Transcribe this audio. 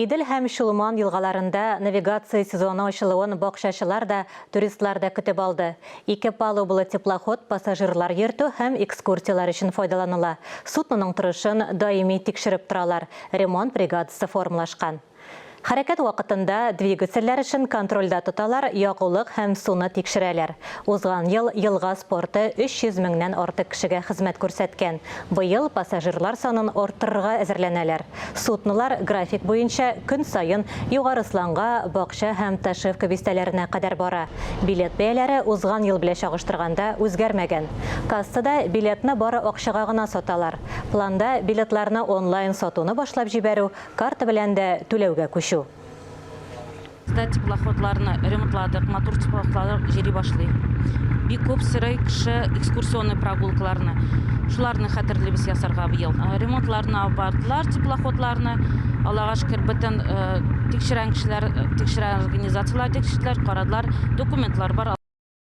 Идел һәм Чулман елгаларында навигация сезоны ачылуын бакчачылар да, туристлар да көтеп алды. Ике палубалы теплоход пассажирлар йөртү һәм экскурсияләр өчен файдаланыла. Судноның торышын даими тикшереп торалар, ремонт бригадасы формалашкан. Хәрәкәт вакытында двигательләр эшен контрольдә тоталар, ягулык һәм суны тикшерәләр. Узган ел елга спорты 300 меңнән артык кешегә хезмәт күрсәткән. Быел пассажирлар санын арттырырга әзерләнәләр. Суднолар график буенча көн саен Югары Сланга, Бакча һәм Ташевка бистәләренә кадәр бара. Билет бәяләре узган ел белән чагыштырганда үзгәрмәгән. Кассада билетны бары акчага гына саталар. Планда, билетларны онлайн сатуны башлап җибәрү, Карта белән дә түләүгә күчү. Бездә теплоходларны ремонтладык, матур теплоходлар җөри башлый. Бик күп сорый кеше экскурсионный прогулкаларны. Шуларны хәтерлибез ясарга быел. Ремонтларны алып бардылар теплоходларны. Аллага шөкер, бөтен тикшерән кешеләр, тикшерән организацияләр тикшерделәр, карадылар, документлар бар.